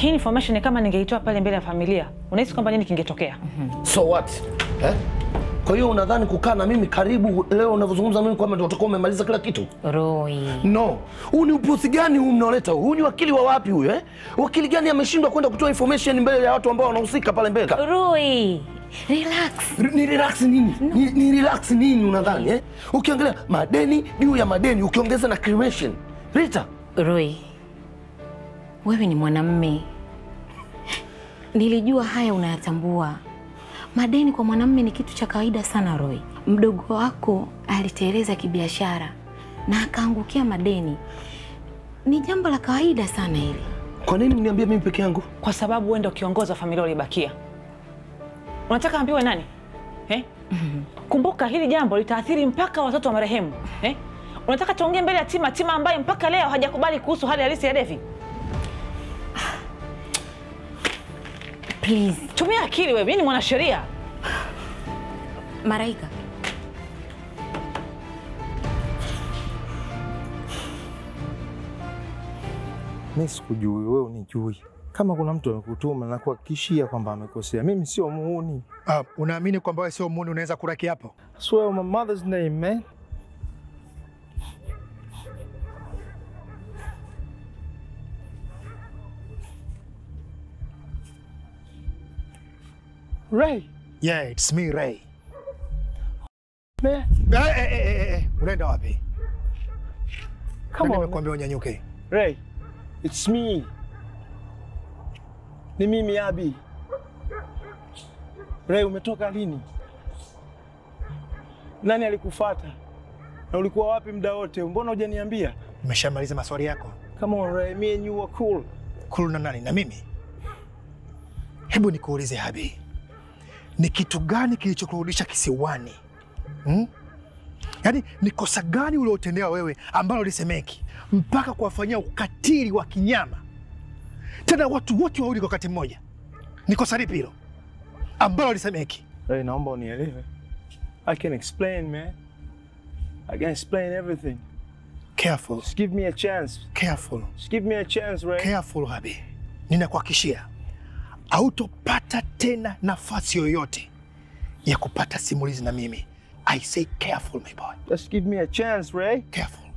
Hii information kama ningeitoa pale mbele ya familia, unahisi kwamba nini kingetokea? So what? Eh? Kwa hiyo unadhani kukaa na mimi karibu leo unavyozungumza mimi kwamba ndio utakuwa umemaliza kila kitu? Roy. No. Huu ni upuzi gani huu mnaoleta? Huu ni wakili wa wapi huyu eh? Wakili gani ameshindwa kwenda kutoa information mbele ya watu ambao wanahusika pale mbele? Roy. Relax. Ni relax nini? No. Ni relax nini unadhani eh? Ukiangalia madeni juu ya madeni ukiongeza na cremation. Rita. Roy. Wewe ni mwanamume. Nilijua haya unayatambua. Madeni kwa mwanamume ni kitu cha kawaida sana Roy. Mdogo wako aliteleza kibiashara na akaangukia madeni. Ni jambo la kawaida sana hili. Kwa nini mniambie mimi peke yangu? Kwa sababu wewe ndio kiongozi wa familia ulibakia. Unataka ambiwe nani? Eh? Kumbuka hili jambo litaathiri mpaka watoto wa marehemu. Eh? Unataka tuongee mbele ya Tima ambaye mpaka leo hajakubali kuhusu hali halisi ya Devi? Please. Tumia akili wewe, mimi ni mwanasheria. Maraika. Mimi sikujui, wewe unijui. Kama kuna mtu amekutuma na kuhakikishia kwamba amekosea, mimi sio muhuni. Unaamini kwamba wewe sio muhuni unaweza kula kiapo? I swear on my mother's name, man. Ray. Yeah, it's me, Ray. Man. Hey. Unaenda wapi? Come on. Nimekuambia unyanyuke. Ray, it's me. Ni mimi Abi. Ray, umetoka lini? Nani alikufuata? Na ulikuwa wapi muda wote? Mbona hujaniambia? Umeshamaliza maswali yako? Come on Ray, me and you are cool. Cool na nani? Na mimi? Hebu nikuulize Abi. Ni kitu gani kilichokurudisha kisiwani? Yaani ni kosa gani uliotendewa wewe ambalo lisemeki mpaka kuwafanyia ukatili wa kinyama? Tena watu wote wawili kwa wakati mmoja. Ni kosa lipi hilo ambalo lisemeki? Hey, naomba unielewe. I can explain, man. I can explain everything. Careful. Just give me a chance. Careful. Just give me a chance, Ray. Careful, Habi. Ninakuhakikishia hautopata tena nafasi yoyote ya kupata simulizi na mimi. I say careful, my boy. Just give me a chance, Ray. Careful.